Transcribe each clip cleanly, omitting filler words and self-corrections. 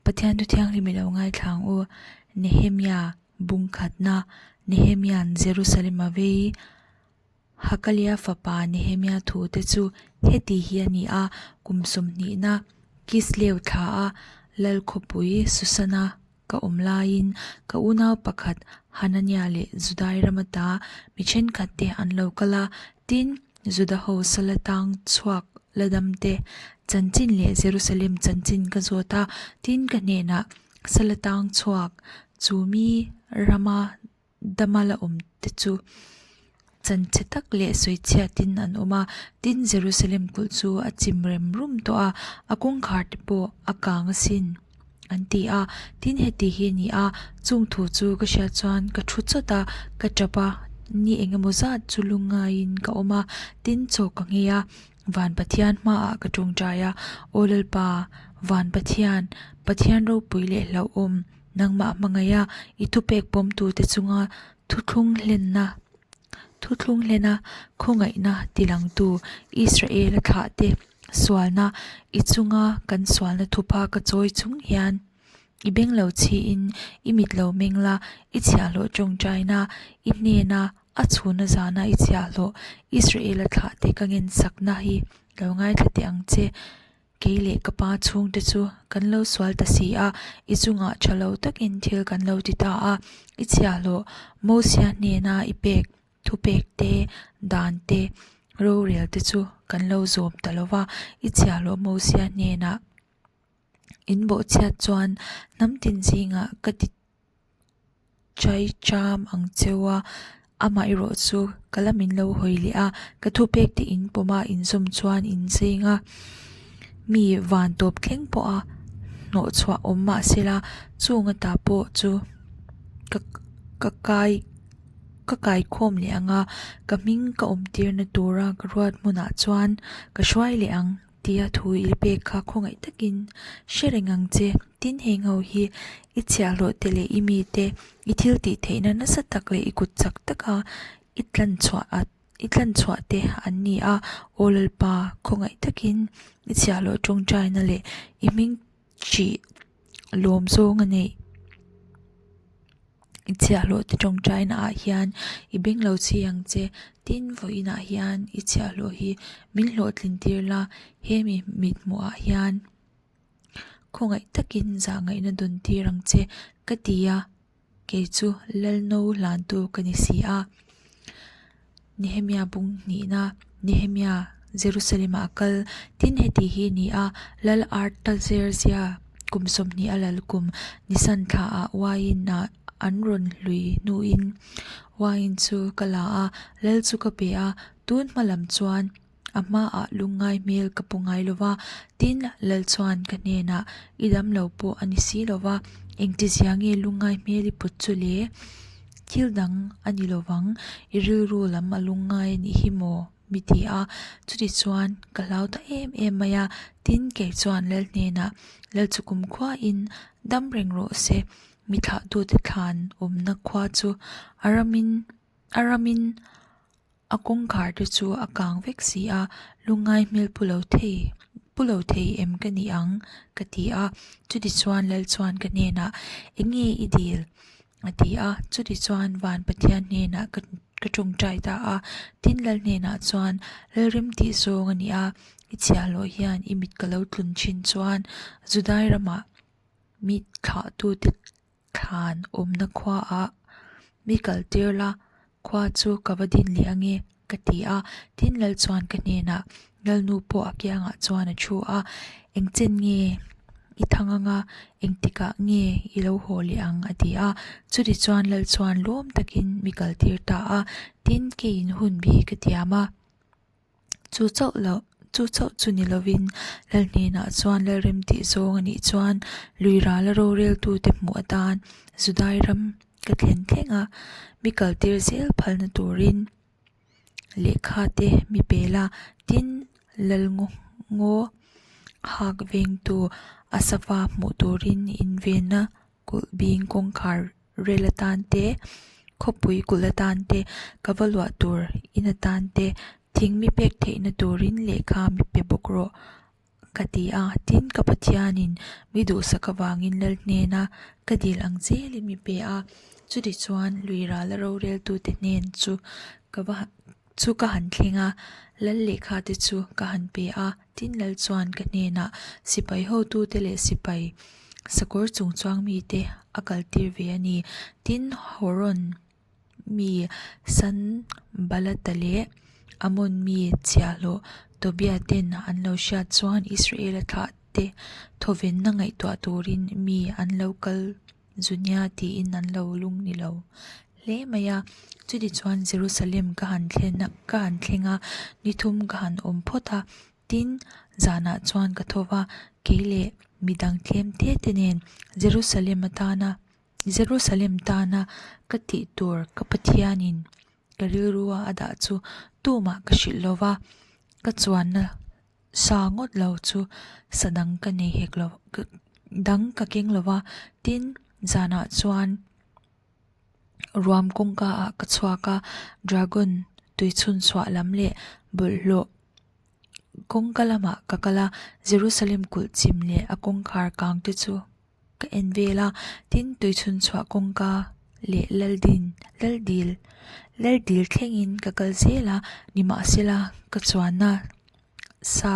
Pathian thu thianghlim i lo ngaithla ang u. Nehemia bung khatna, Nehemia'n Jerusalem a vei. Hakalia fapa Nehemia thu te chu heti hi a ni a, kum sawmhnihna Kislev thla a Lal khawpui Susana ka awm laiin ka unau pakhat Hanania leh Judai rama ta mi thenkhat te an lo kal a, tin, Juda ho sala tang chhuak la dam te chanchin leh Jerusalem chanchin ka zawt a, tin ka hnenah sala tang chhuak chu mi rama dama la awm te chu chanchhe tak leh sawichhiatin an awm a, tin Jerusalem kulh chu a chim rem rum tawh a, a kawngkhar te pawh a kang asin an ti a, tin heti hi a ni a, chung thu chu ka hriat chuan ka thu chawt a, ka tap a, ni eng emaw zat chu lungngaiin ka awm a, tin chaw ka nghei a, van Pathian hmaah ka tawngtai a, Aw Lalpa, van Pathian, Pathian ropui leh hlauhawm, nangmah hmangaiha i thupek pawmtute chunga thuthlung hlenna thuthlung hlena khawngaihna tilangtu Israel-a thlahte sualna i chunga kan sualna thupha ka chawi chung hian i beng lo chhiin i mit lo meng la, i chhiahhlawh tawngtaina i hnena a chhuna zana i chhiahhlawh Israel-a thlahte ka ngensakna hi lo ngaithla teh ang che. Kei leh ka pa chhungte chu kan lo sual ta si a, i chungah tha lo takin thil kan lo ti ta a, i chhiahhlawh Mosia hnena i pek thupek te, dan te, rorel te chu kan lo zawm ta lo va, i chhiahhlawh Mosia hnenah in bawhchhiat chuan hnam tin zingah ka ti Chai cham ang cheu a, amah erawh chu ka la min lo hawi leh a, ka thupek te in pawm a inzawm chuan in zing a, mi van tawp thleng pawh a hnawh chhuah awm mah sela chung ata pawh chu ka ka kai ka kai khawm leh ang a, ka hming ka awm tirna tura ka ruat hmunah chuan ka hruai leh ang. Tia thu i pek kha khawngaih takin hre reng ang che. Tin, heng ho hi i chhiahhlawh te leh i mite i thil tih theihna nasa tak leh i kut chak taka i tlanchhuah a i tlanchhuah te an ni a. Aw Lalpa, khawngaih takin i chhiahhlawh tawngtaina leh i hming ṭih lawm zawng a neih. I chhiahhlawh te tawngtaina ah hian i beng lo chhi ang che, tin vawiinah hian i chhiahhlawh hi min hlawhtlin tir la, hemi mithmuh ah hian khawngaih takin zahngaihna dawn tir ang che ka ti a, kei chu Lalno hlantu ka ni si a. Nehemia bung hnihna, Nehemia Jerusalem-ah a kal. Tin, heti hi ni a, Lal Artaxerxes kum 20 a lal kum Nisan thlaah uaiin-ah an rawn hlui hnuin uaiin chu ka la a, lal chu ka pe a, tun hma lam chuan A hmaah lungngai hmel ka pu ngai lo va, tin, Lal chuan ka hnenah, I dam lo pawh a ni si lo va, engtizia nge lungngai hmel i put chu le? Thil dang a ni lo vang, i rilru lam a lungngai a nih hi maw? mi ti a. Chuti chuan ka hlau ta em em mai a, tin, kei chuan Lal hnenah, Lal chu kumkhuain dam reng rawh se, mi thlahtute thlan awmna khua chu a ramin a ramin A kawngkhar te chu a kang vek si a, lungngai hmel pu lo thei pu lo thei em ka ni ang ka ti a, chutichuan Lal chuan ka hnenah eng nge i dil? a ti a, chutichuan Van Pathian hnenah ka ka tawngtai ta a, tin Lal hnenah chuan Lalrem tih zawng a ni a, i chhiahhlawh hian i mit ka lo tlun thin chuan Judai ramah mi thlahtute Thlan awmna khuaah mi kal tir la, khua chu ka va din leh ange ka ti a. Tin Lal chuan ka hnenah, Lalnu pawh a kiangah chuan a thu a, Engchen nge i thang anga, engtikah nge i lo haw leh ang a ti a. Chuti chuan Lal chuan lawm takin mi kal tir ta a, tin keiin hun bi ka tiam a. Chu chauh loh, chu chauh chu ni lovin Lal hnenah chuan Lalrem tih zawng a nih chuan lui rala roreltute hmuh atan Judai ram ka thlen thleng a, mi kaltir zel phalna turin lehkha te mi pel a, tin Lal ngaw ngaw hak vengtu Asafa hmuh turin invenna kulh bing kawngkhar rel atan te, khawpui kulh atan te, ka va luah tur in atan te, thing mi pek theihna turin lehkha mi pe bawk rawh. Ka ti a, tin ka Pathianin mi duhsak avangin lal hnena ka dil ang zelin mi pe a, chutichuan lui rala roreltute hnen chu ka va chu ka han thleng a, lal lehkha te chu ka han pe a, tin lal chuan ka hnenah sipai hotute leh sipai sakawr chungchuang mite a kaltir ve a ni, tin Horon mi Sanbalata leh Amon mi chhiahhlawh Tobia ten an lo hriat chuan Israela thlah te thawvenna ngaihtuah turin mi an lo kal zu nia tiin an lo lung ni lo hle mai a. Chutichuan Jerusalem ka han thlen a ka han thleng a, ni thum ka han awm phawt a, tin zanah chuan ka tho va, kei leh midang tlem te te nen Jerusalem atana Jerusalem tana ka tih tur ka Pathianin ka rilrua a dah chu tumah ka hrilh lo va, ka chuanna sa ngawt lo chu sa dang ka nei hek lo dang ka keng lo va, tin zanah chuan ruam kawngka ah ka chhuak a, dragon tui chhun chhuah lam leh bawlhhlawh kawngka lamah ka kal a, Jerusalem kulh chim leh a kawngkhar kang te chu. Ka en vel a, tin tuichhun chhuah kawngka leh Laldin Laldil Laldil thlengin ka kal zel a, nimahsela ka chuanna sa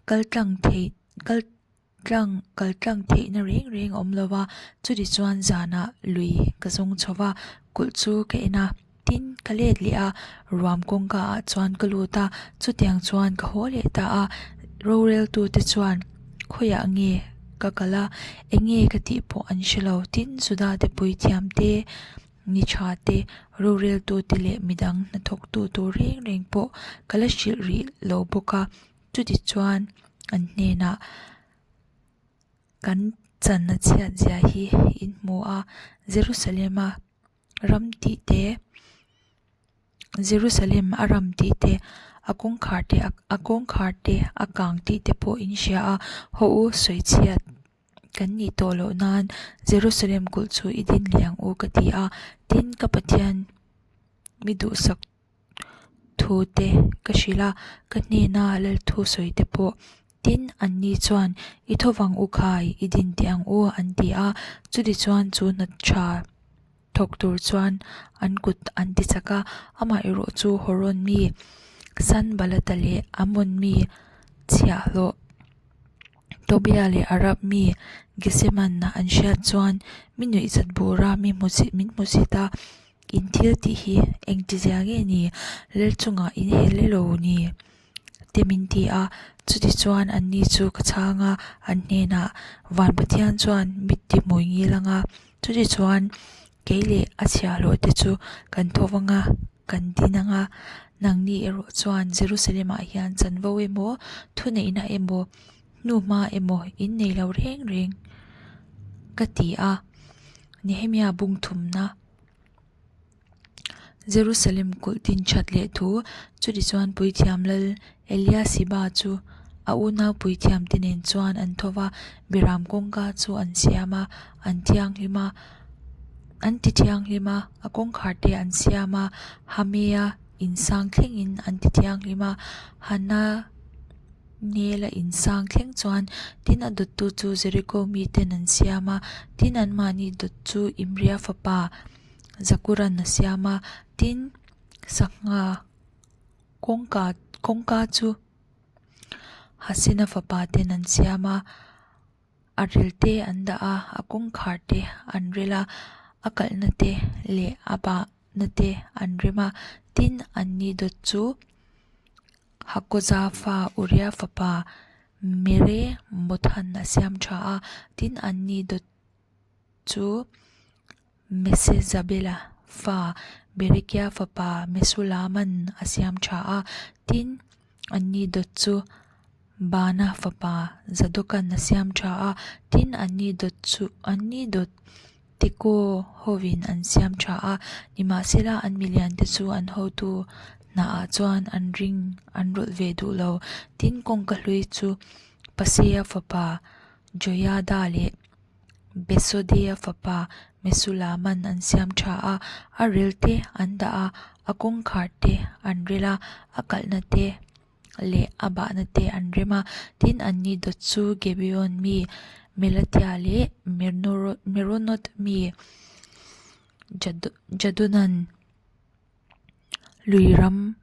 kal tlang theih kal tlang kal tlang theihna reng reng a awm lo va, chutichuan zanah lui ka zawng chho va, kulh chu ka en a. Tin, ka let leh a, ruam kawngka ah chuan ka lut a, chutiang chuan ka haw leh ta a, roreltute chuan khawiah nge ka kal a, eng nge ka tih pawh an hre lo. Tin, Juda te puithiam te, ni tha te, roreltute leh midang hnathawktu tur reng reng pawh ka la hrilh rih lo bawk a, chutichuan an hnenah kan channa chhiat zia hi in hmu a, Jerusalem-a ram tih te Jerusalem a ram tih te a kawngkhar te a kawngkhar te a kang tih te pawh in hria a haw u sawi chhiat kan nih tawh loh nan Jerusalem kulh chu i din leh ang u ka ti a tin ka Pathian mi duhsak thu te ka hrilh a ka hnena lal thu sawi te pawh tin anni chuan i tho vang u khai i din teh ang u an ti a chutichuan chu hna tha thawk tur chuan an kut an ti chak a amaherawh chu Horon mi Sanbalata leh Amon mi chhiahhlawh Tobia leh Arab mi Geseman an hriat chuan mi nuihzat bura mi hmusit min hmusit a. In thil tih hi engtizia nge ni? Lal chungah in hel elo ni? te min ti a. Chutichuan anni chu ka chhang a, an hnenah, Van Pathian chuan mi ti hmui ngil ang a, chutichuan kei leh a chhiahhlawh te chu kan tho vang a, kan din ang a. Nangni erawh chuan Jerusalem-ah hian chanvo emaw, thuneihna emaw, hnuhma emaw in nei lo reng reng ka ti a. Nehemia bung thumna. Jerusalem kulh din that leh thu chutichuan puithiam lal Eliasiba chu a unau puithiam te nen chuan an tho va, Biram kawngka chu an siam a, an thianghlim a, an ti thianghlim a, a kawngkhar te an siam a, Hamea insang thlengin an ti thianghlim a, Hana. Nel a insang thleng chuan tin a dawttu chu Jeriko miten an siam a, tin anmahni dawt chu Imria fapa Zakuran a siam a, tin sangha kawngka kawngka chu Hasena fapa ten an siam a, a rel te an dah a, a kawngkhar te an rel a, a kalhna te leh a bahna te an rem a, tin anni dawt chu. Hakoza fa Uria fapa Mere Mothan a siam tha a, tin anni dawt chu Mesezabela fa Berekia fapa Mesulaman a siam tha a, tin anni dawt chu Bana fapa Zadokan a siam tha a, tin anni dawt chu anni dawt Teko hovin an siam tha a, nimahsela an miliante chu an hotu hnaah chuan an ring an rawlh ve duh lo. Tin, kawngka hlui chu Pasea fapa Joiada leh Besodea fapa Mesulaman an siam tha a, a rel te an dah a, a kawngkhar te an rel a, a kalhna te. leh a bahna te an rem a. Tin, anni dawt chu Gibeon mi Melatia leh Meronoth mi Jadonan lui ram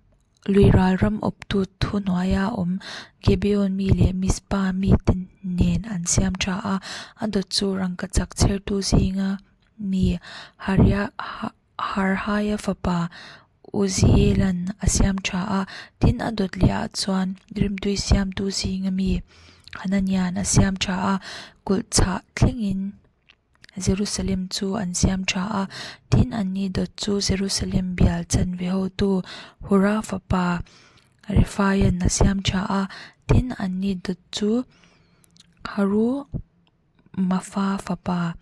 lui ral ram awptu thuhnuaia awm Gibeon mi leh Mizpa mite nen an siam tha a. A dawt chu rangkachak chhertu zinga mi Harhaia fapa Uzielan a siam tha a. Tin, a dawt leh ah chuan rimtui siamtu zinga mi Hanania'n a siam tha a, kulh chhah thlengin Jerusalem chu an siam tha a, tin anni dawt chu Jerusalem bial chanve hotu Hura fapa Refaia'n a siam tha a, tin anni dawt chu Harumafa fapa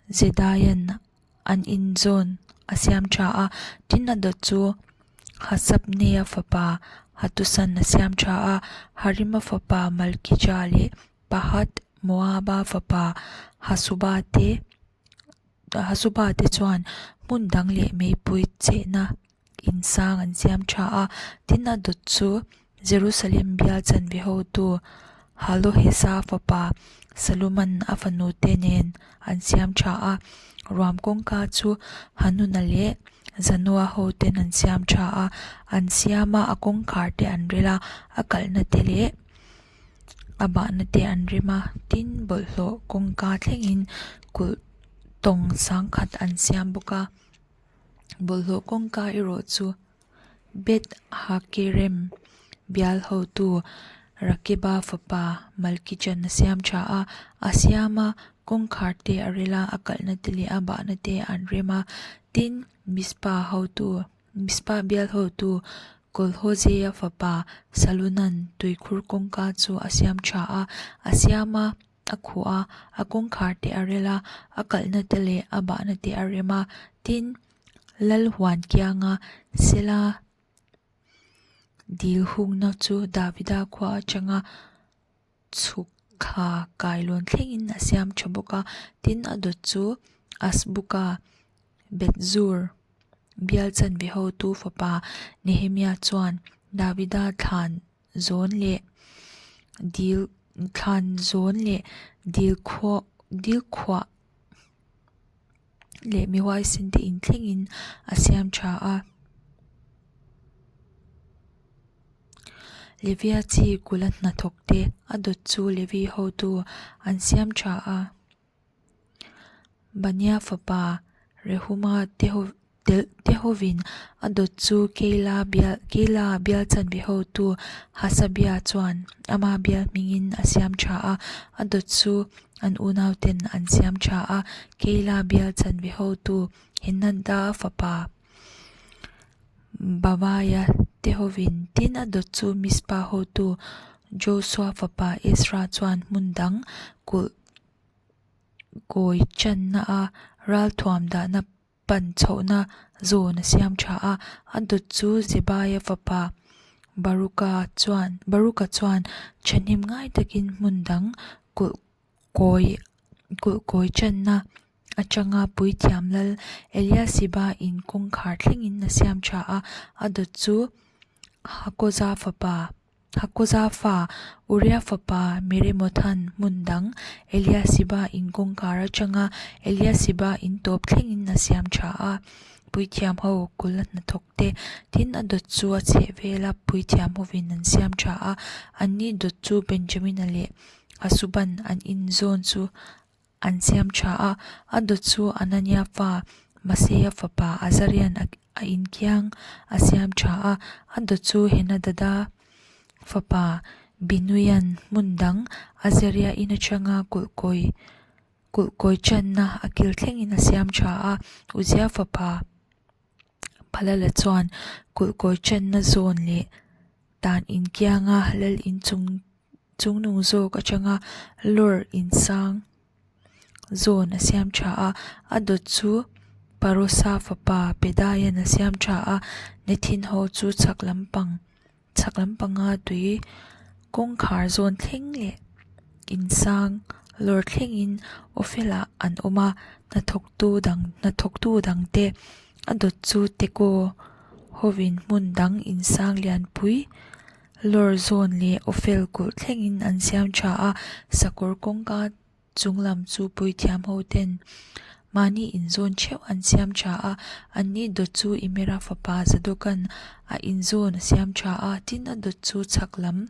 Jedaia'n an inzawn a siam tha a, tin a dawt chu Hasabneia fapa Hatusan a siam tha a, Harima fapa Malkija leh Pahat Moaba fapa Hasuba te Hasuba te chuan hmun dang leh meipui chehna in sang an siam tha a, tin a dawt chu Jerusalem bial chanve hotu Halohesa fapa Saluman a fanu te nen an siam tha a, ruam kawngka chu Hanuna leh Zanoa hoten an siam tha a, an siam a, a kawngkhar te an rel a, a kalhna te leh a bahna te an rem a, tin bawlhhlawh kawngka thlengin kulh tawng sangkhat an siam bawk a, bawlhhlawh kawngka erawh chu Beth Hakerem bial hotu Rakeba fapa Malkijan a siam tha a, a siam a, kawngkhar te a rel a, a kalhna te leh a bahna te an rem a, tin Mizpa hotu Mizpa bial hotu Kolhozea fapa Salunan tuikhur kawngka chu a siam tha a, a siam a, a khuh a, a kawngkhar te a rel a, a kalhna te leh a bahna te a rem a, tin, Lal huan kianga Sela dil hungna chu Davida khua atanga chhuk thla kailawn thlengin a siam tha bawk a, tin a dawt chu Azbuka Bethzur bial chanve hotu fapa Nehemia chuan Davida thlan zawn leh dil thlan zawn leh dil khuah dil khuah leh mi huaisen te in thlengin a siam tha a. Levia chi kula hnathawk te a dawt chu Levi hotu an siam tha a. Bania fapa Rehuma te ho telh te hovin a dawt chu Keila bial Keila bial chanve hotu Hasabia chuan ama bial hmingin a siam tha a, a dawt chu an unau ten an siam tha a. Keila bial chanve hotu Henada fapa Bavaia te hovin tin a dawt chu Mizpa hotu Josua fapa Ezra chuan hmun dang kulh kawi channa a ralthuam dahna pan chhohna zawn a siam tha a, a dawt chu Zebaia fapa Baruka chuan Baruka chuan thahnem ngai takin hmun dang kulh kawi kulh kawi channa atanga puithiam lal Eliasiba in kawngkhar thlengin a siam tha a, a dawt chu Hakoza fapa Hakoza fa Uria fapa Meremothan hmun dang Eliasiba in kawngkhar atanga Eliasiba in tawp thlengin a siam tha a, puithiam ho kul a hnathawk te tin a dawt chu a chheh vela puithiam hovin an siam tha a, anni dawt chu Benjamina leh Hasuban an inzawn chu An siam tha a, a dawt chu Anania fa Maseia fapa Azarian a inkiang a siam tha a, a dawt chu Henadada fapa Binuian hmun dang Azaria in atanga kulhkawi kulhkawi channa a kil thlengin a siam tha a, Uzia fapa Phalala chuan kulhkawi channa zawn leh dan inkianga lal inchung chungnung zawk atanga lawr insang zawn a siam tha a, a dawt chu Parosa fapa Pedaian a siam tha a, Nethin ho chu chhak lampang chhak lampanga tui kawngkhar zawn thleng leh insang lawr thlengin Ophel-ah an awm a, hnathawktu dang hnathawktu dangte a dawt chu Teko hovin hmun dang insang lianpui. Lawr zawn leh Ofel kulh thlengin an siam tha a, sakawr kawngka chung lam chu puithiam ho ten mahni inzawn theuh an siam tha a, anni dawt chu Imera fapa Zadokan a inzawn a siam tha a, tin a dawt chu chhak lam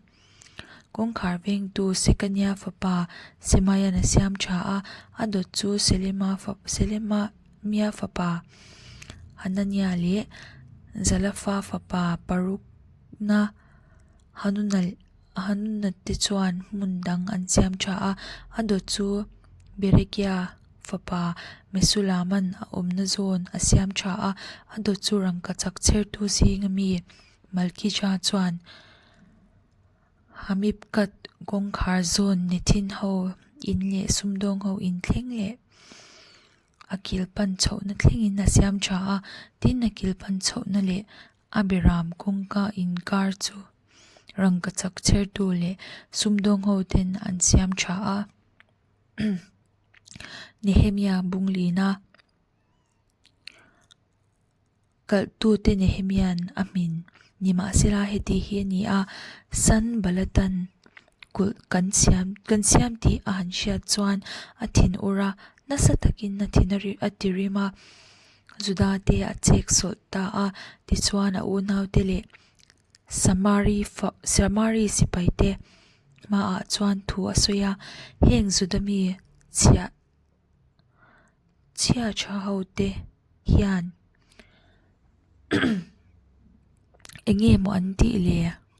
kawngkhar vengtu Sekania fapa Semaian a siam tha a, a dawt chu Selema Selemia fapa Hanania leh Zalafa fapa Parukna Hanuna Hanuna te chuan hmun dang an siam tha a, a dawt chu Berekia fapa Mesulama'n a awmna zawn a siam tha a, a dawt chu rangkachak chhertu zinga mi Malkija chuan Hamipkat kawngkhar zawn Nethin ho in leh sumdawng ho in thleng leh a kil pan chhohna thlengin a siam tha a, tin a kil pan chhohna leh A beram kawngka inkar chu rangkachak chhertu leh sumdawng ho ten an siam tha a. Nehemia bunglina kalhtute Nehemia'n a hmin nimahsela heti hi a ni a, Sanbalatan kulh kan siam kan siam tih a han hriat chuan a thin ur a, nasa takin a thin a tirim a. Juda te a chek sawlh ta a, tichuan a unaute leh Samari fa Samari sipai te hmaah chuan thu a sawi a, heng Juda mi chhia chhia tha ho te hian eng nge maw an tih le?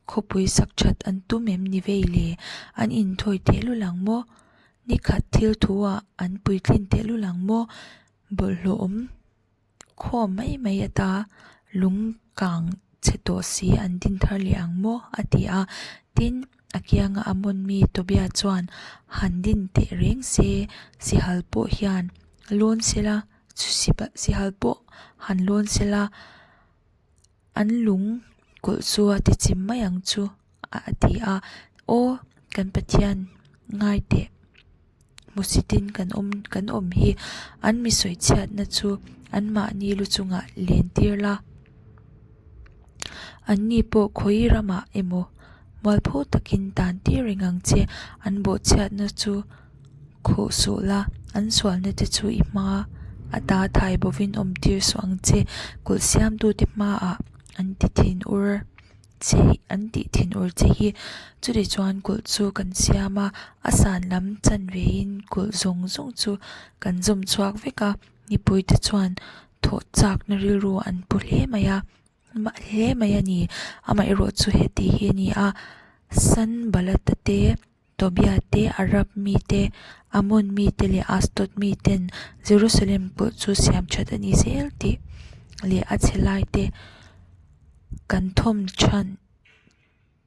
Khawpui sak that an tum em ni vei le? An inthawi tehlul ang maw? Nikhat thil thu ah an puitlin tehlul ang maw? Bawlhhlawh awm khawm mai mai ata lung kang chhe tawh si an din thar leh ang maw? a ti a. Tin, a kianga Amon mi Tobia chuan han din teh reng se, sihal pawh hian lawn sela, sihal pawh han lawn sela, an lung kulh chu a ti chim mai ang chu a ti a. Aw, kan Pathian ngai teh. Hmusitin kan awm kan awm hi an mi sawi chhiatna chu anmahni lu chungah len tir la. Anni pawh khawi ramah emaw mualpho takin tan tir reng ang che. An bawhchhiatna chu khuh suh la, an sualna te chu i hma ata thai bovin awm tir suh ang che. Kulh siamtute hmaah an ti thin ur. Che an tih thinur che hi chuti chuan kulh chu kan siam a, a san lam chanve in kulh zawng zawng chu kan zawm chhuak vek a, mipui te chuan thawh chak na rilru an pu hle mai a hle mai a ni amaherawh chu heti hi a ni a Sanbalata te. Tobia te, Arab mi te, Ammon mi te leh Asdod mi ten Jerusalem kulh chu siam that a ni zel tih leh a chhe lai te kan thawm than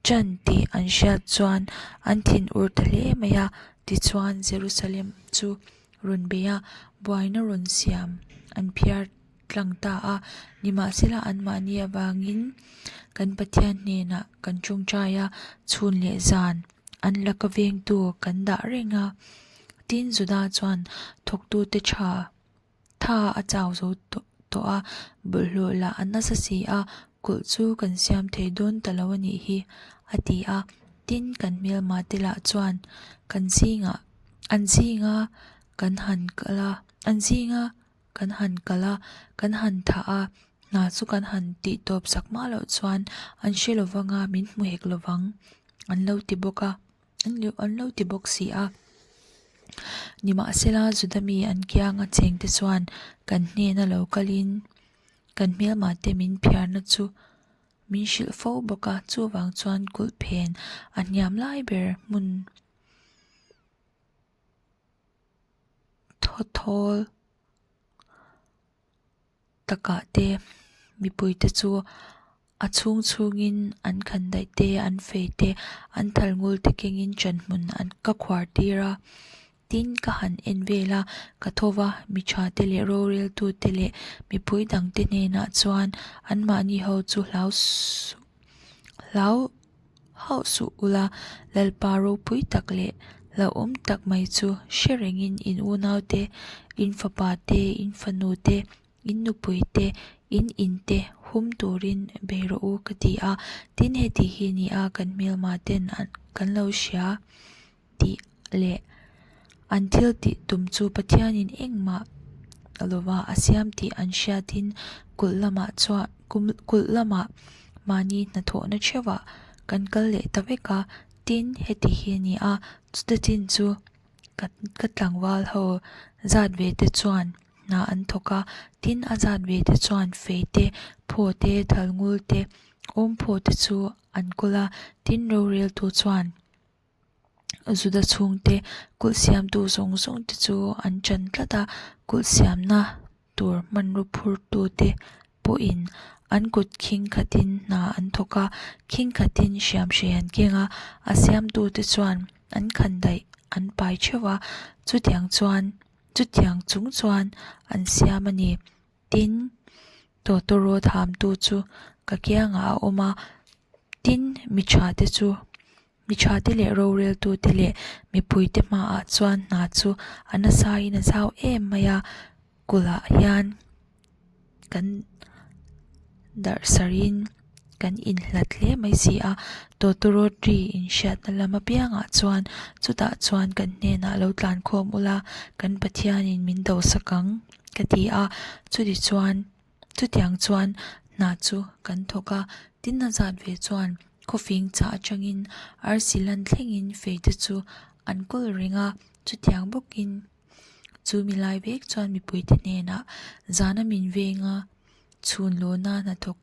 tan tih an hriat chuan an thinur ta hle mai a. Tichuan Jerusalem chu rawn bei a, buaina rawn siam an phiar tlang ta a. Nimahsela anmahni avangin kan Pathian hnenah kan tawngtai a, chhun leh zan an laka vengtu kan dah reng a. Tin, Juda chuan thawktute tha tha a chau zo tawh a, bawlhhlawh lah a nasa si a, kulh chu kan siam thei dawn ta lo a nih hi, a ti a. Tin, kan hmelma te lah chuan kan zingah an zinga kan han kal a, an zinga kan han kal a, kan han thah a, hna chu kan han tih tawp sak mah loh chuan an hre lo vang a, min hmu hek lo vang an lo ti bawk a, an lo ti bawk si a. Nimahsela Juda mi an kianga cheng te chuan kan hnena lo kalin kan hmelma te min phiarna chu min hrilh fo bawk a, chuvang chuan kulh phen a hniam lai ber hmun thawthawl takah te mipui te chu a chhung chhungin an khandaih te an fei te an thal ngul te kengin ṭanhmun an ka khuar tir a tin ka han en vel a ka tho va mi ṭha te leh rorel tu te leh mipui dang te hnenah chuan anmahni ho chu hlau suh hlau. Hauh suh ula, Lalpa ropui tak leh hlauhawm tak mai chu hre rengin in unaute, in fapa te, in fanu te, in nupui te, in in te hum turin bei rawh u, ka ti a. Tin, heti hi ni a, kan hmelma ten kan lo hria tih leh an thil tih tum chu Pathianin engmah lova a siam tih an hriatin kulh lamah chuan kulh lamah mahni hnathawhna theuhah kan kal leh ta vek a. Tin, heti hi a ni a, chuta chin chu ka tlangval ho zat ve te chuan hna an thawk a, tin a zat ve te chuan fei te, phaw te, thalngul te, awmphaw te chu an kawl a, tin roreltu chuan Juda chhungte kulh siamtu zawng zawng te chu an chan tlat a, kulh siamna tur hmanraw phurtute pawhin an kut khing khatin hna an thawk a, khing khatin hriamhrei an keng a, a siamtute chuan an khandaih an pai theuh a, chutiang chuan chutiang chung chuan an siam a ni. Tin, tawtawrawt hamtu chu ka kiangah a awm a, tin, mi thate chu Mi thate leh roreltute leh mipuite hmaah chuan hna chu a nasain a zau em mai a, kulhah hian kan darh sarhin kan inhlat hle mai si a, tawtawrawt ri inhriatna lam apiangah chuan chutah chuan kan hnenah lo tlankhawm ula kan Pathianin min dosak ang ka ti a, chutichuan. Chutiang chuan hna chu kan thawk a, tin a zat ve chuan khawfing chah atangin arsi lan thlengin fei te chu an kawl reng a, chutiang bawkin chu mi lai vek chuan mipuite hnenah zana min venga chhun lawna hnathawk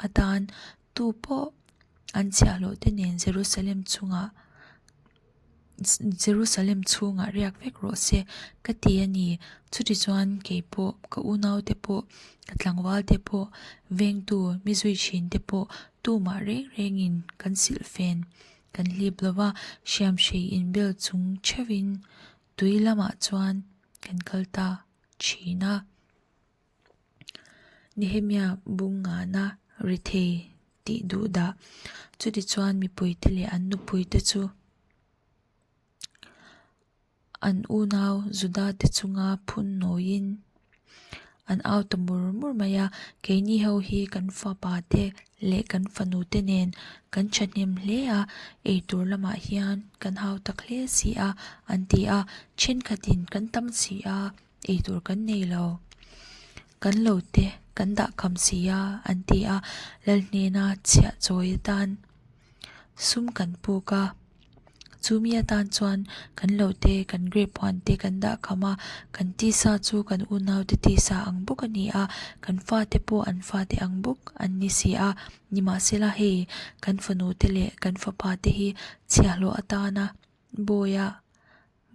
atan tu pawh an chhiahhlawh te nen Jerusalem chungah Jerusalem chhungah riak vek rawh se ka ti a ni. Chutichuan kei pawh, ka unaute pawh, ka tlangvalte pawh, vengtu mi zui thinte pawh tumah reng rengin kan silhfen kan hlip lo va, hriamhrei inbel chung theuhin tui lamah chuan kan kal ta thin a. Nehemia bung ngana rethei tih duh dah. Chutichuan mipuite leh an nupuite chu an unau Juda te chunga phun nawiin an au ta mur mur mai a. Keini ho hi kan fapa te leh kan fanu te nen kan thahnem hle a, eitur lamah hian kan hau tak hle si a an ti a. Thenkhatin kan tam si a. Eitur kan nei lo, kan lo te kan dah kham si a an ti a, Lal hnena chhiah chawi atan sum kan puk a, chumi atan chuan kan lo te kan grape huan te kan dah kham a, kan tisa chu kan unaute tisa ang bawk a ni a, kan fate pawh an fate ang bawk an ni si a, nimahsela hei kan fanu te leh kan fapa te hi chhiahhlawh atana bawiha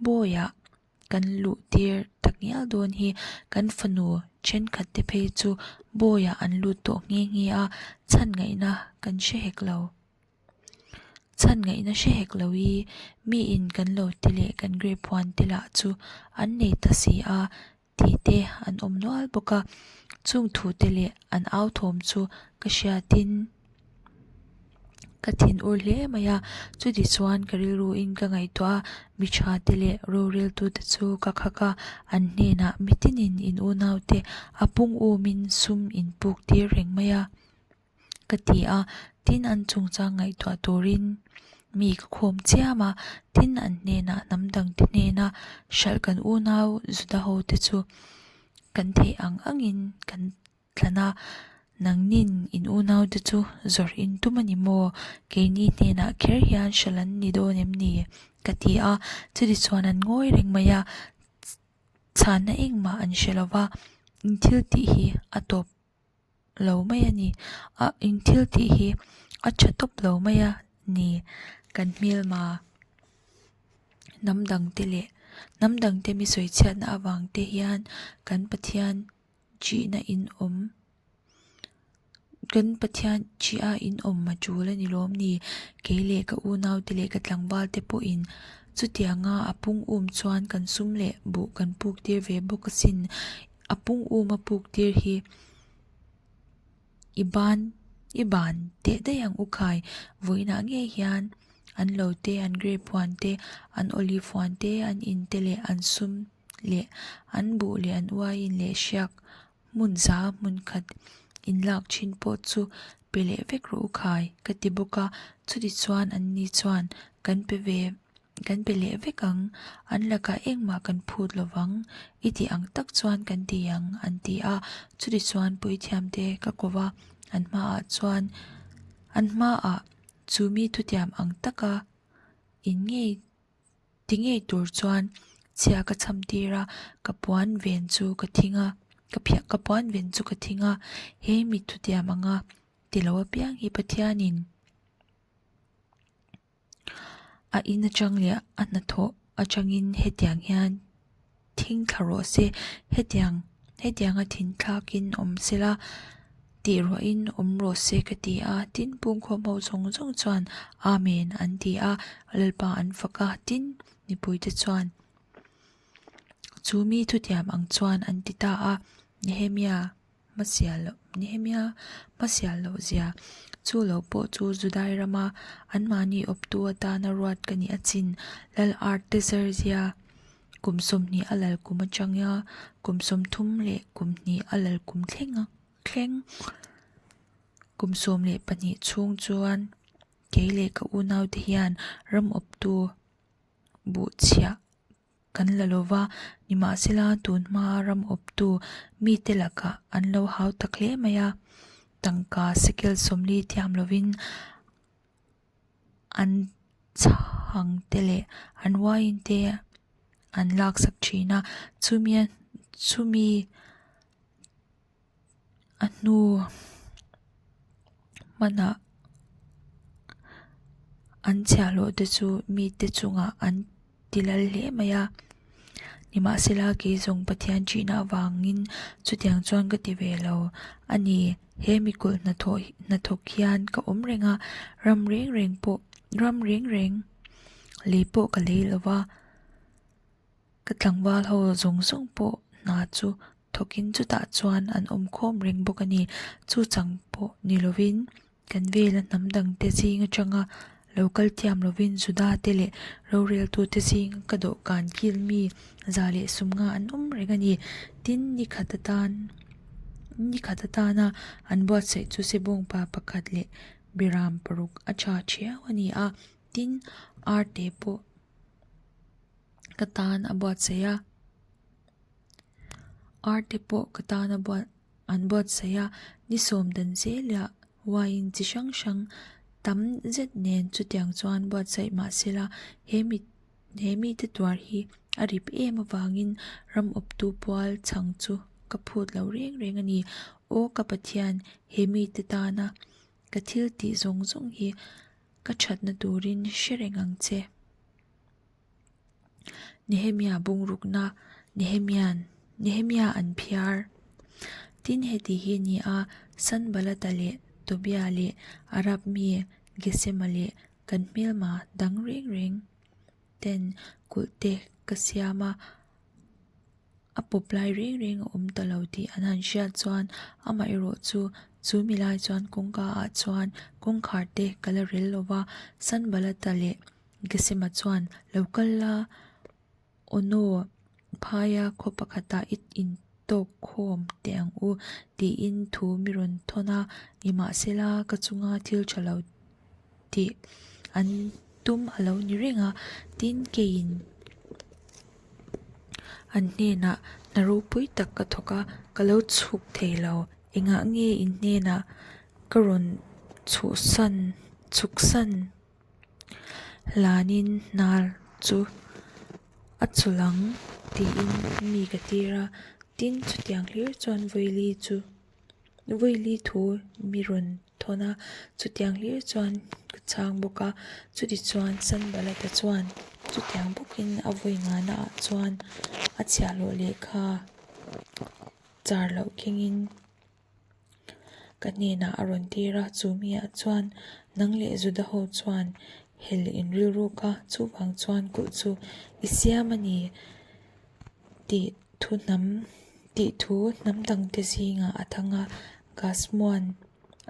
bawiah. Kan luh tir tak ngial dawn hi kan fanu thenkhat te phei chu bawiah an lut tawh nghe nghe a, chhan ngaihna kan hre hek lo. Chhan ngaihna hre hek lo i miin kan lo te leh kan grape huan te lah chu an nei ta si a tih te an awm nual bawk a, chung thu te leh an au thawm chu ka hriatin. Ka thin ur hle mai a, chuti chuan ka rilruin ka ngaihtuah a, mi tha te leh roreltute chu ka khak a, an hnenah mitinin in unaute a pung umin sum in puk tir reng mai a, ka ti a, tin an chungchang ngaihtuah turin mi ka khawm chiam a, tin an hnenah hnam dangte hnena hralh kan unau Juda hote chu kan theih ang angin kan Thlan a, Nangnin in unaute chu zawrh in tum a ni maw? Keini hnenah kher hian hralh an ni dawn em ni? ka ti a, chutichuan an ngawi reng mai a, chhanna engmah an hre lo va, in thil tih hi a tawp lo mai a ni, a in thil tih hi a tha tawp lo mai a ni, kan hmelma hnam dangte leh hnam dangte mi sawichhiatna avang te hian kan Pathian Ṭihna in awm Kan Pathian ṭih a in awm a ṭul a ni lawm ni? Kei leh ka unaute leh ka tlangvalte pawhin chutianga a pung um chuan kan sum leh buh kan puk tir ve bawk asin. A pung um a puk tir hi i ban i ban teh daih ang u khai. Vawiinah ngei hian an lo te, an grape huan te, an olive huan te, an in te leh an sum leh an buh leh an uaiin leh hriak hmun za hmun khat. In lak thin pawh chu pe leh vek rawh u khai, ka ti bawk a. Chutichuan anni chuan kan pe ve kan pe leh vek ang, an lakah engmah kan phut lo vang, i tih ang tak chuan kan ti ang, an ti a. Chutichuan puithiamte ka ko va, an hmaah chuan an hmaah chu mi thutiam ang taka in ngei Ti ngei tur chuan chhia ka chham tir a, ka puan ven chu ka thing a, ka phiah ka puan ven chu ka thing a, he mi thutiam anga ti lo apiang hi Pathianin a in atang leh a hnathawh atangin hetiang hian thing thla rawh se, hetiang hetianga thin thlakin awm sela tih ruahin awm rawh se ka ti a, tin pungkhawm ho zawng zawng chuan Amen an ti a, Lalpa an fak a, tin mipuite chuan chu mi thutiam ang chuan an ti ta a, Nehemia. Hmasial loh Nehemia hmasial loh zia chu lo pawh chu Judai rama anmahni awptu atana ruat ka nih a chin Lal Artaxerxes kum 20 a lal kum atanga kum 30 leh kum hnih a lal kum thleng thleng kum 12 chhung chuan kei leh ka unaute hian ram awptu buhchhiah Kan la lo va, nimahsela tun hma ram awptu mite lakah an lo hau tak hle mai a, tangka sekel 40 thiam lovin an chhang te leh an uaiin te an laksak thin a, chumi chumi a hnu hmanah an chhiahhlawh te chu mite chungah an ti lal hle mai a, nimahsela kei zawng Pathian ṭihna avangin chutiang chuan ka ti ve lo a ni. He mikulh hnathawh hnathawk hian ka awm reng a, ram reng reng pawh ram reng reng lei pawh ka lei lo va. Ka tlangval ho zawng zawng pawh hna chu thawkin chutah chuan an awm khawm reng bawk a ni. Chu chang pawh ni lovin kan vela hnam dangte zing atanga lo kal thiam lovin Juda te leh roreltute zinga ka dawhkan kil mi 150 an awm reng a ni. Tin, ni khat atan ni khat atana an buatsaih chu sebawngpa pakhat leh beram paruk a tha thiau a ni a. Tin, arte pawh. Ka tan a buatsaih a, arte pawh ka tan a buat an buatsaih a, ni sawm dan zelah wine chi hrang hrang tam zet nen chutiang chuan buatsaih mahsela he mi he mite tuar hi a rip em avangin ram awptu pual chhang chu ka phut lo reng reng a ni. Aw ka Pathian, he mite tana ka thil tih zawng zawng hi ka thatna turin hre reng ang che. Nehemia bungrukna Nehemian Nehemia an phiar. Tin heti hi ni a, Sanbalata leh Tobia leh Arab mi Gesema leh kan hmelma dang reng reng ten kulh te ka siam a, A pawp lai reng reng a awm ta lo tih an han hriat chuan amaherawh chu chu mi lai chuan kawngka ah chuan kawngkhar te ka la rel lo va, Sanbalata leh Gesema chuan lo kal la Ono phaia khaw pakhatah i intawk khawm teh ang u tiin thu mi rawn thawn a, nimahsela ka chunga thil tha lo tih an tum a lo ni reng a, tin keiin an hnenah hna ropui tak ka thawk a, ka lo chhuk thei lo, engah nge in hnenah ka rawn chhuhsan chhuksan hlanin hna chu a chulh ang tiin mi ka tir a, tin chutiang hlir chuan vawili chu vawili thu mi rawn thawn a, chutiang hlir chuan ka chhang bawk a, chutichuan Sanbalata chuan chutiang bawkin a vawi nghahna ah chuan a chhiahhlawh lehkha char loh kengin ka hnenah a rawn tir a, chu mi ah chuan nang leh Juda ho chuan hel in rilruk a, chuvang chuan kulh chu i siam a ni tih thu hnam tih thu hnam dangte zingah a thang a, Gasmuan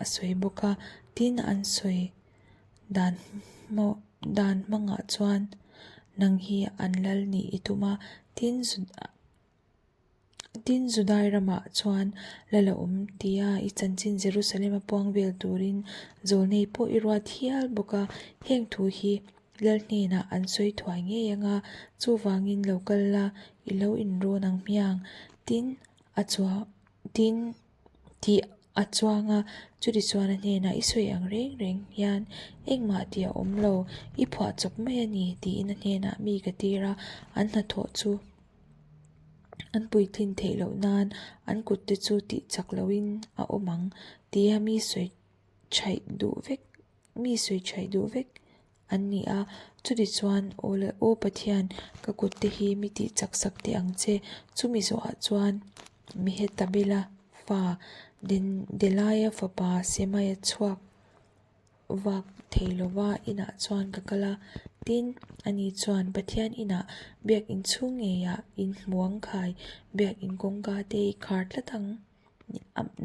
a sawi bawk a, tin an sawi dan hmawh dan hmangah chuan nang hi an lal nih i tum a, tin. Tin, Judai ramah chuan lal a awm tia i chanchin Jerusalem a puang vel turin zawlnei pawh i ruat hial bawk a. Heng thu hi lal hnenah an sawi thuai ngei ang a, chuvangin lo kal la, i lo inrawn ang hmiang. Tin, a chua tin tih a chuang a, chutichuan a hnenah i sawi ang reng reng hian engmah tih a awm lo, i phuah chawp mai a ni tiin a hnenah mi ka tir a, an hnathawh chu an puitlin theih loh nan an kut te chu tih chak lohin a awm ang tia mi sawi chhaih duh vek mi sawi chhaih duh vek an ni a, chutichuan aw leh aw Pathian ka kut te hi mi tih chak sak teh ang che, chumi zawhah chuan Mehetabela fa Delaia fapa Semaia chhuak vak thei lova inah chuan ka kal a, tin ani chuan Pathian inah biakin chhung ngeiah inhmu ang khai, biakin kawngka te i khar tlat ang.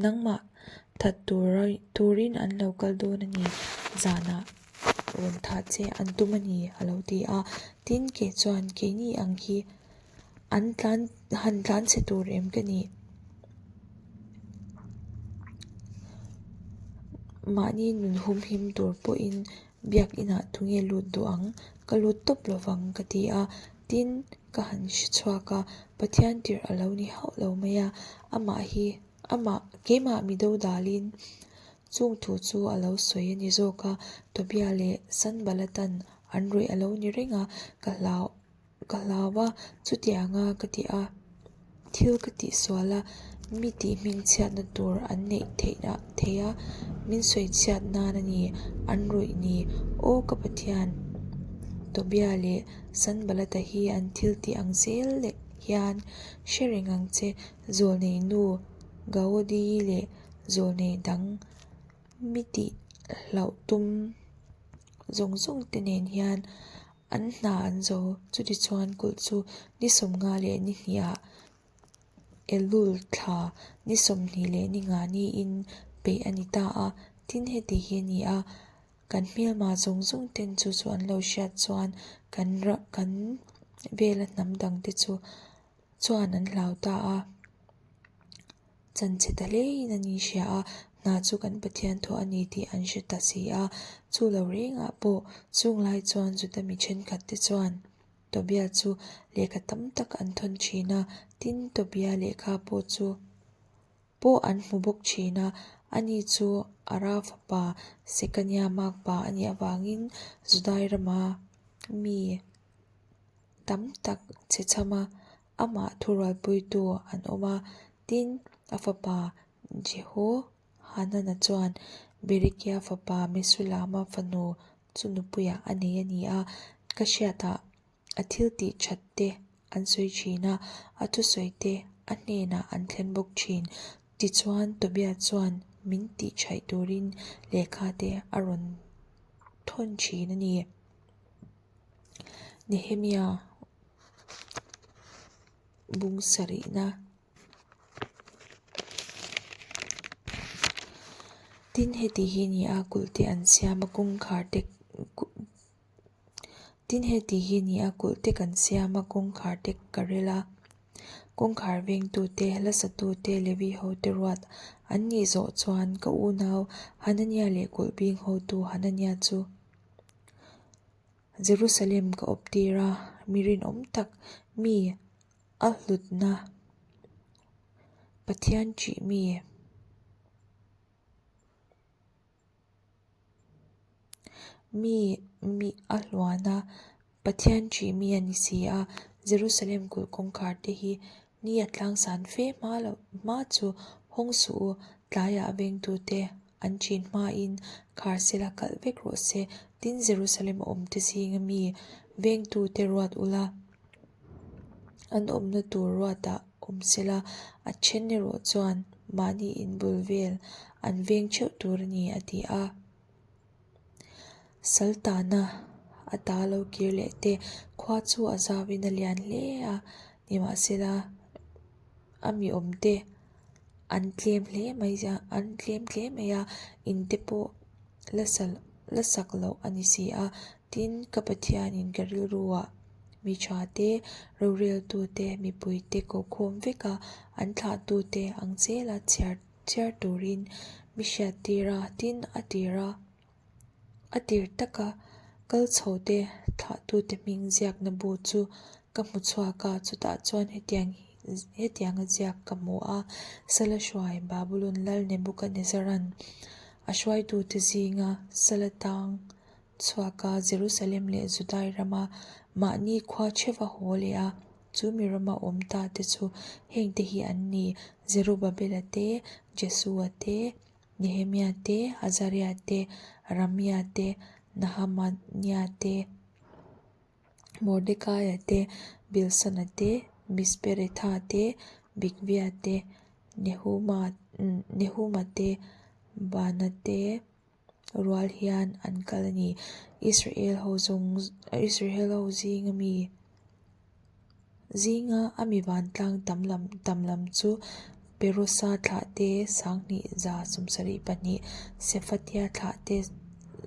Nangmah that turin an lo kal dawn a ni, zanah rawn thah che an tum a ni a lo ti a. Tin, kei chuan keini ang hi an tlan han tlan chhe tur em ka nih? Mahni nun humhim tur pawhin biakinah tunge lut duh ang? Ka lut tawp lovang ka ti a. Tin, ka han hre chhuak a, Pathian tirh a lo ni hauh lo mai a, amah hi, amah, keimah mi dodalin chung thu chu a lo sawi a ni zawk a, Tobia leh Sanbalatan an rawih a lo ni reng a, ka hlau, ka hlau a, chutianga ka ti a, thil ka tihsual a, mi tih hmingchhiatna tur an neih theih a, theih a, min sawi chhiat nan a ni, an rawih ni, Aw ka Pathian, Tobia leh Sanbalata hi an thil tih ang zel leh hian hre reng ang che, zawlnei nu Gaudi leh zawlnei dang mi tih hlauh tum zawng zawng te nen hian an hna an zo. Chutichuan kulh chu ni 50 leh ni hnihah Elul thla ni 20 leh ni nga niin peih a ni ta a, tin heti hi a ni a. Kan hmelma zawng zawng ten chu chu an lo hriat chuan kan kan vela hnam dang te chu chuan an hlau ta a, chanchhe ta hlein an inhria a, hna chu kan Pathian thawh a ni tih an hre ta si a. Chu lo rengah pawh chung lai chuan Juda mi thenkhat te chuan Tobia chu lehkha tam tak an thawn thin a, tin Tobia lehkha pawh chu pawh an hmu bawk thin a, ani chu Ara fapa Sekania makpa a nih avangin Judai rama mi tam tak chhe chham a, amah thurualpuitu an awm a, tin, a fapa Jehohanana chuan Berekia fapa Mesulama fanu chu nupuiah a nei a ni a, ka hriatah A thil tih that te an sawi thin a, a thusawi te a hnenah an thlen bawk thin. Tichuan Tobia chuan min tih thaih turin lehkha te a rawn thawn thin a ni. Nehemia bung sarihna. Tin heti hi ni a, kulh te an siam a, kawngkhar te Tin heti hi ni a kulh te kan siam a, kawngkhar te ka rel a, kawngkhar vengtu te, hla satu te, Levi ho te ruat an nih zawh chuan ka unau Hanania leh kulh bing hotu Hanania chu Jerusalem ka awp tir a, mi rinawm tak mi a hlutna Pathian ṭih mi. Mi mi a hluan a, Pathian ṭih mi a ni si a, Jerusalem kulh kawngkhar te hi ni a tlangsan fe hma loh hma chu hawng suh u, tlaiah vengtute an ṭin hmain khar sela kalh vek rawh se, tin Jerusalem a awmte zinga mi vengtute ruat ula, an awmna tur ruatah awm sela, a then erawh chuan mahni inbul vel an veng theuh tur a ni a ti a. Saltana a ta lo kir leh te khua chu a zauin a lian hle a, nimahsela a mi awm te an tlem hle mai a, an tlem hle mai a, in te pawh la sal la sak loh a ni si a, tin ka Pathianin ka rilru ah. Mi tha te, roreltute, mipuite kokhawm vek a, an thlahtute ang zela chhiar chhiar turin mi hriattir a, tin a tir a, a tir taka kal chho te thlahtute hming ziakna bu chu ka hmu chhuak a, chutah chuan hetiang hetianga ziak ka hmu a, Sala hruai Babulon lal Nebukanezaran a hruaitute zinga Sala tang chhuak a, Jerusalem leh Judai rama mahni khua theuha haw leh a, chu mi rama awm ta te chu hengte hi an ni, Zerubabela te, Jesua te, Nehemia te, Azaria te, Ramia te, Nahamania te, Mordekaia te, Bilsana te, Misperetha te, Bigvia te, Nehuma Nehuma te, Bana te, rual hian an kal a ni. Israel ho zawng Israel ho zinga mi zinga a mi vantlang tam lam tam lam chu Perosa thlah te sanghnih za sawmsarih pahnih Sephatia thlah te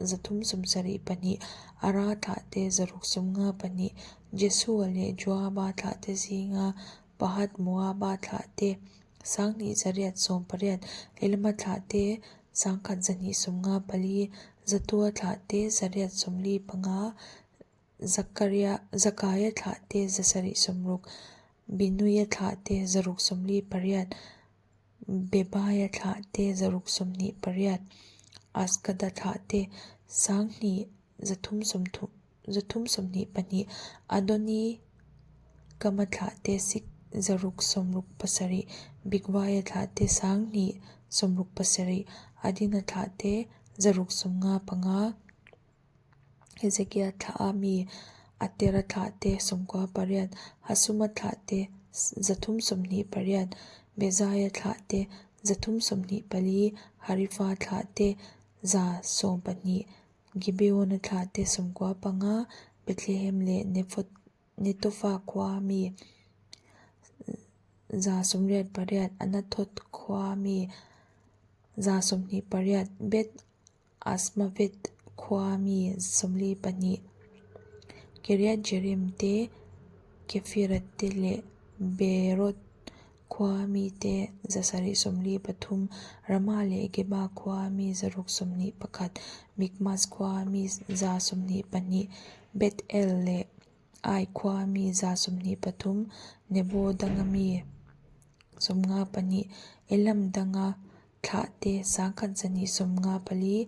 zathum sawmsarih pahnih Ara thlah te zaruk sawmnga pahnih Jesua leh Joaba thlah te zinga Pahat Moaba thlah te sanghnih zariat sawmpariat Elama thlah te sangkhat zahnih sawmnga pali Zatua thlah te zariat sawmli panga Zakaria Zakaia thlah te zasarih sawmruk Binuia thlah te zaruk sawmli pariat Bebaia thlah te zaruk sawmhnih pariat Askada thlah te sanghnih zathum sawmthum zathum sawmhnih pahnih Adoni Kama thlah te sik zaruk sawmruk pasarih Bigvaia thlah te sanghnih sawmruk pasarih Adina thlah te zaruk sawmnga panga Hezekia thlah a mi Atera thlah te sawmkua pariat Hasuma thlah te zathum sawmhnih pariat Bezaia thlah te zathum sawmhnih pali Harifa thlah te za sawm pahnih Gibeon-a thlah te sawmkua panga Bethlehem leh Netofa khua mi 188, Anathoth khua mi 28, Beth Azmaveth khua mi 42, Kiriath Jearim te, Kephira te leh Beeroth Khua mite 773, Ramah leh Geba khua mi 621, Mikmas khua mi 122, Beth-el leh Ai khua mi 123, Nebo danga mi 52, Elam danga thlahte 1224,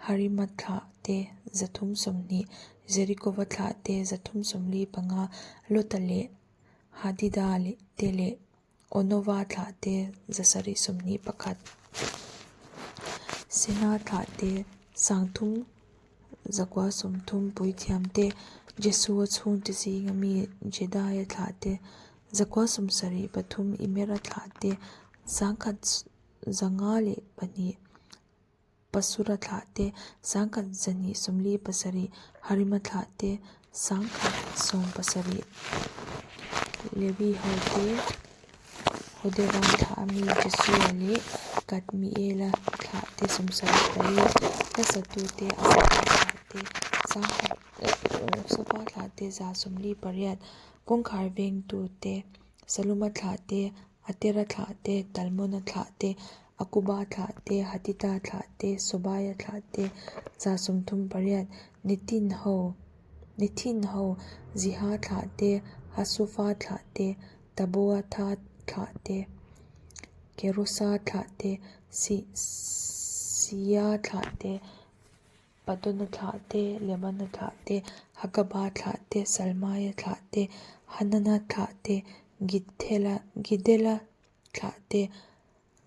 Harima thlahte 320, Jerikova thlahte 345, Lota leh Hadida te leh Onova thlah te 721, Sena thlah te 330 puithiam te, Jesua chhungte zinga mi Jedaia thlah te 73, Imera thlah te 1502. Pasura thlah te, 1227, Harima thlah te, 1070, Levi ho te, Hodeva thlah ami Jesua leh Kadmiela thlah te 74, hlasatu te Asafa thlah te, Asafa thlah te 148, kawngkhar vengtu te, Saluma thlah te, Atera thlah te, Talmona thlah te, Akuba thlah te, Hatita thlah te, Sobaia thlah te, 38, Netin ho, Nethin ho, Ziha thlah te, Hasufa thlah te, Taboatha thlah te, Kerosa thlah te, Sia thlah te, Padona thlah te, Lebana thlah te, Hagaba thlah te, Salmaia thlah te, Hanana thlah te, Gidela Gidela thlah te,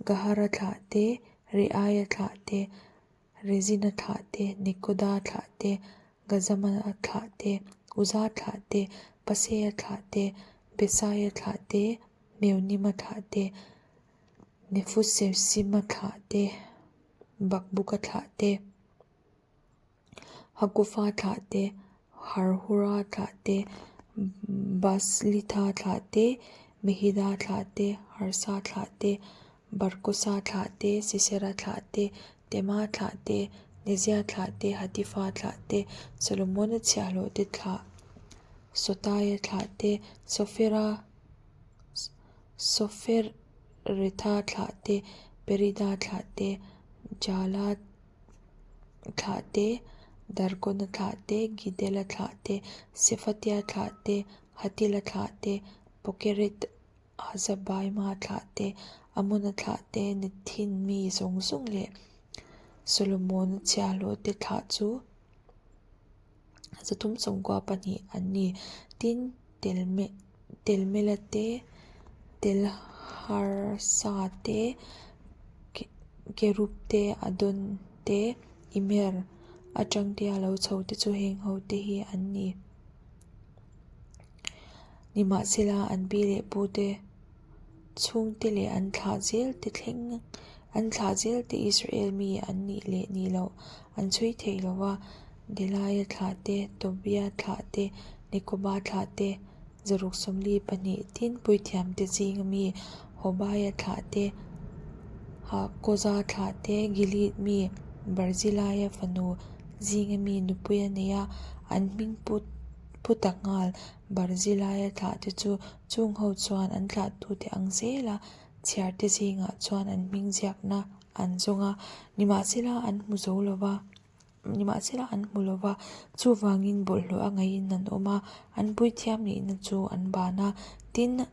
Gahara thlah te, Reaia thlah te, Rezina thlah te, Nekoda thlah te, Gazama thlah te, Uza thlah te, Pasea thlah te, Besaia thlah te, Meunima thlah te, Nefusesima thlah te, Bakbuka thlah te, Hakufa thlah te, Harhura thlah te, Baslitha thlah te, Mehida thlah te, Harsa thlah te, Barkosa thlah te, Sisera thlah te, Tema thlah te, Nezia thlah te, Hatifa thlah te, Solomona chhiahhlawh te thlah. Sotaia thlahte, Sofera Soferetha thlahte, Perida thlahte, Jala thlahte, Darkona thlahte, Gidela thlahte, Sefatia thlahte, Hatila thlahte, Pokeret Hazabaima thlahte, Amona thlahte, Nethin mi zawng zawng leh Solomona chhiahhlawhte thlah chu 392 an ni. Tin, Telmela te, Telharsa te, Kerub te, Adon te, Immer atang te a lo chho te chu heng ho te hi an ni. Nimahsela, an pi leh pu te chhungte leh an thlah zel te thleng an thlah zel te Israel mi an nih leh nih loh an chhui thei lo va, Delaia thlah te, Tobia thlah te, Nekoba thlah te, 142 tin puithiamte zinga mi Hobaia thlah te, Hakoza thlah te, Gilead mi Barzilaia fanu zinga mi nupui a nei a, an hming put pu ta nghal. Barzilaia thlahte chu chung ho chuan an thlahtute ang zela chhiarte zingah chuan an hming ziakna an zawng a, nimahsela an hmu zo lo va, nimahsela an hmu lo va, chuvangin bawlhhlawh a ngaihin an awm a, an puithiam nihna chu an ban a. Tin,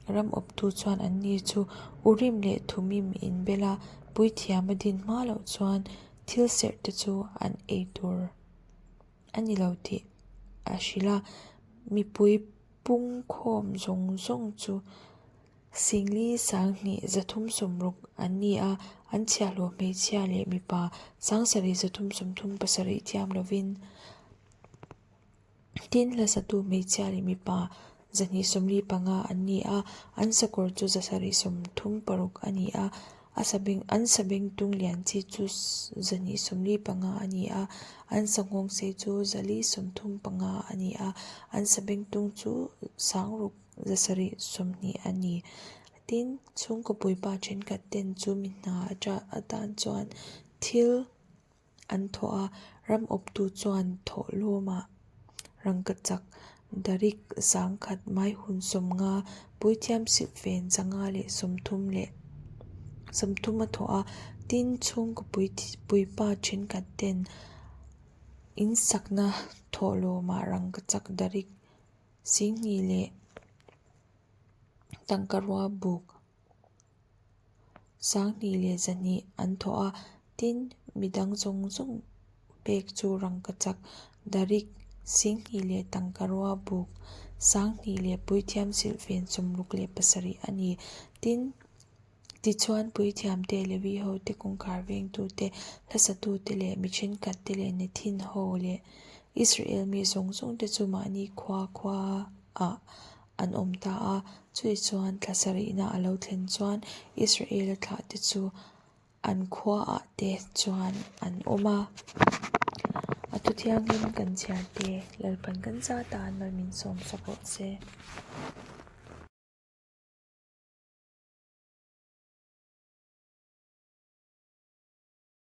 ram awptu chuan anni chu Urim leh Thumim inbel a, puithiam a din hma loh chuan thil serhte chu an ei tur a ni lo tih a hrilh a, mipui pungkhawm zawng zawng chu Singli 20 360 an ni a, an chhiahhlawh hmeichhia leh mipa 7 337 thiam lovin Tin, hlasatu hmeichhia leh mipa 245 an ni a, an sakawr chu 736 a ni a, a sabeng an sabengtung lian chi chu 245 a ni a, an sanghawngsei chu 435 a ni a, an sabengtung chu 6 720 a ni. Tin, chhungkaw puipa thenkhat ten chu mi hna atan chuan thil an thawh a, ram awptu chuan thawhlawmah rangkachak darik 10,000 maihun 50 puithiam silhfen 530 leh 30 a thawh a, tin chhungkaw puipa thenkhat ten in sakna thawhlawmah rangkachak darik 2,000 leh tangkarua buk 2,200 an thawh a, tin, midang zawng zawng pek chu rangkachak darik 2,000 leh tangkarua buk 2,000 leh puithiam silhfen 67 a ni. Tin, tichuan puithiamte, Levi hote, kawngkhar vengtute, hlasatute leh mi thenkhatte leh Nethin ho leh Israel mi zawng zawngte chu mahni khua khuaah an awm ta a. Chutih chuan thla sarihna a lo thlen chuan Israela thlahte chu an khuaah te chuan an awm a. A thu thianghlim kan chhiar te, Lalpan kan zat a, an mal min sawm sak rawh se.